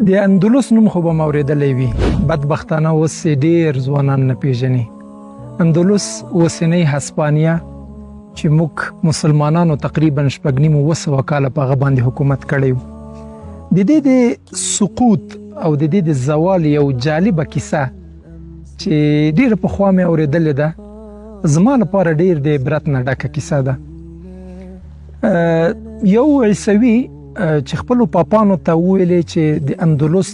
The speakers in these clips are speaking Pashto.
د اندلس نوم خو به مو اورېدلی وي، بدبختانه اوس یې ډېر ځوانان نه پېژني. اندلس اوسنۍ هسپانیا چې موږ مسلمانانو تقریبا 6.5 کاله په هغه باندې حکومت کړی و، د دې د سقوط او د دې د زوال یو جالبه کیسه چې ډېره پخوا مې اورېدلې ده، زما لپاره ډېر د عبرت نه ډکه کیسه ده. یو عیسوي چې خپلو پاپانو ته وویلې چې د اندلس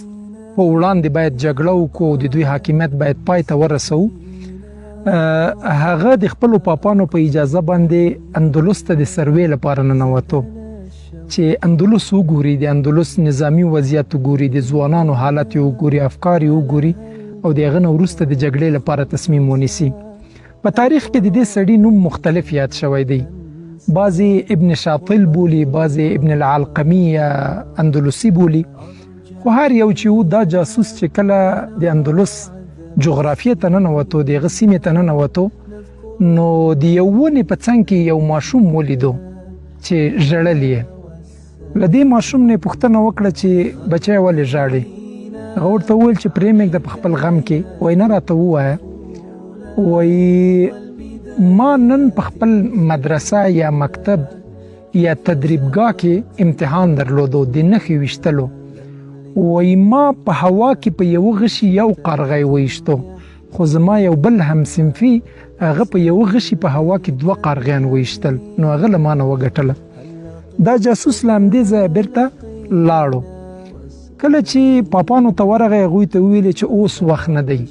په وړاندې باید جګړه وکړو، د دوی حاکمیت باید پای ته ورسوو، هغه د خپلو پاپانو په اجازه باندې اندلس ته د سروې لپاره ننوتو چې اندلس وګوري، د اندلس نظامی وضعیت وګوري، د ځوانانو حالت یې وګوري، افکار یې وګوري او د هغه نه وروسته د جګړې لپاره تصمیم ونیسي. په تاریخ کې د دې سړي نوم مختلف یاد شوی دی، بعضې ابن شاطل بولي، بعضې ابن العلقمي یا اندلسي بولي، خو هر یو چې و دا جاسوس چې کله د اندلس جغرافیې ته ننوتو، د هغه سیمې ته ننوتو، نو د یو ونې په څنګ کې یو ماشوم ولیدو چې ژړل یې. له دې ماشوم نه یې پوښتنه وکړه چې بچی ولې ژاړي؟ هغه ورته وویل چې پرې مې ږده په خپل غم کې. وایي نه راته ووایه. وایي ما نن په خپل مدرسه یا مکتب یا تدریبګاه کې امتحان درلودو د نښې ویشتلو. وایي ما په هوا کې په یوه غشي یو قارغی ویشتو، خو زما یو بل همصنفي هغه په یوه غشي په هوا کې دوه قارغیان ویشتل، نو هغه له ما نه وګټله. دا جاسوس له همدې ځایه بیرته لاړو. کله چې پاپانو ته ورغی، هغوی ته وویلې چې اوس وخت نه دی،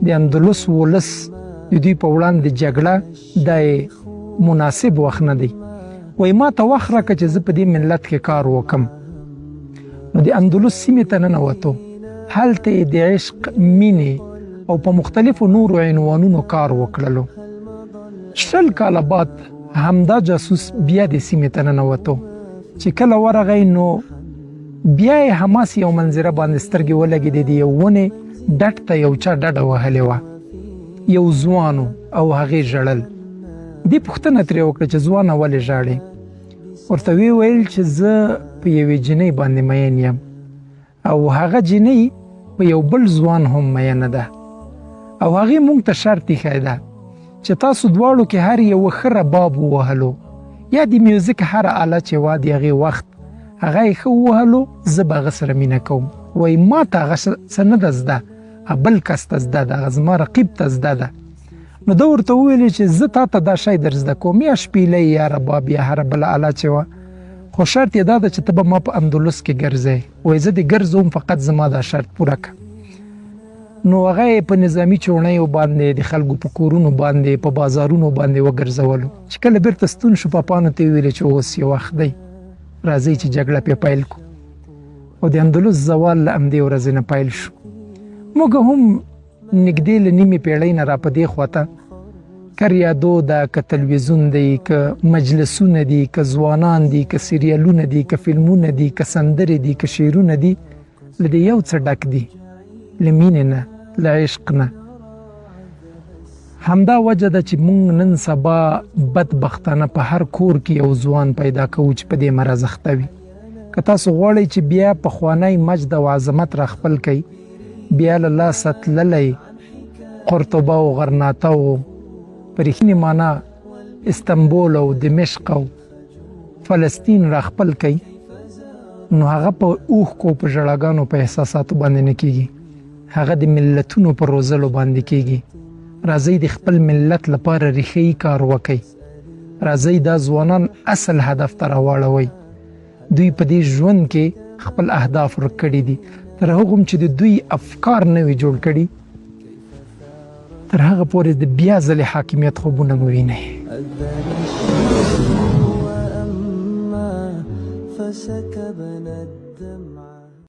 د اندلس ولس د دوی په وړاندې جګړه دا مناسب وخت نه دی. وایي ما ته وخت راکړه چې زه په دې ملت کې کار وکم. نو د اندلس سیمې ته ننوتو، هلته یې د عشق، مینې او په مختلفو نورو عنوانونو کار وکړلو. 20 کاله بعد همدا جاسوس بیا د سیمې ته ننوتو. چې کله ورغی نو بیا یې هماسې یو منظره باندې سترګې ولګېدې، د یو ونې ډډ ته یو چا ډډه وهلې وه، یو ځوان او هغې ژړل. دې پوښتنه ترې وکړه چې ځوانه ولې ژاړې؟ ورته ویې ویل چې زه په یوې جینۍ باندې مین یم او هغه جینۍ په یو بل ځوان هم مینه ده، او هغې مونږ ته شرط ایښی ده چې تاسو دواړو کې هر یو ښه رباب ووهلو یا د میوزیک هره آله چې وه د هغې وخت هغه یې ښه ووهلو، زه به هغه سره مینه کوم. وایي ما ته هغه څه نه ده زده، بل کس ته زده ده، هغه زما رقیب ته زده ده. نو ده ورته وویلې چې زه تا ته دا شی در زده کوم، یا شپېلۍ یا رباب یا هره بله آله چې وه، خو شرط یې دا ده چې ته به ما په اندلس کې ګرځې. وایي زه دې ګرځوم، فقط زما دا شرط پوره کړه. نو هغه یې په نظامي چوڼیو باندې، د خلکو په کورونو باندې، په بازارونو باندې وګرځولو. چې کله بیرته ستون شو، پاپانو ته یې وویلې چې اوس یې وخت دی، راځئ چې جګړه پرې پیل کړو. او د اندلس زوال له همدې ورځې نه پیل شو. موږ هم نږدې له نیمې پیړۍ نه را په دې خواته که ریادو ده، که تلویزیون دی، که مجلسونه دي، که ځوانان دي، که سریالونه دي، که فلمونه دي، که سندرې دي، که شعرونه دي، له دې یو څه ډک دي، له مینې نه، له عشق نه. همدا وجه ده چې موږ نن سبا بدبختانه په هر کور کې یو ځوان پیدا کوو چې په دې مرض اخته وي. که تاسو غواړئ چې بیا پخوانی مجد او عظمت را خپل کړئ، بیا له لاسه تللی قرطبه او غرناطه او په رښتینې معنا استنبول او دمشق او فلسطین را خپل کړئ، نو هغه په اوښکو، په ژړاګانو، په احساساتو باندې نه کیږي، هغه د ملتونو په روزلو باندې کیږي. راځئ د خپل ملت لپاره ریښهیي کار وکئ. راځئ دا ځوانان اصل هدف ته راواړوئ. دوی په دې ژوند کې خپل اهداف ورک کړي دي، تر هغو هم چې د دوی افکار نه وي جوړ کړي، تر هغه پورې د بیا ځلې حاکمیت خوبونه مو وینئ. فسكبنا الدمع.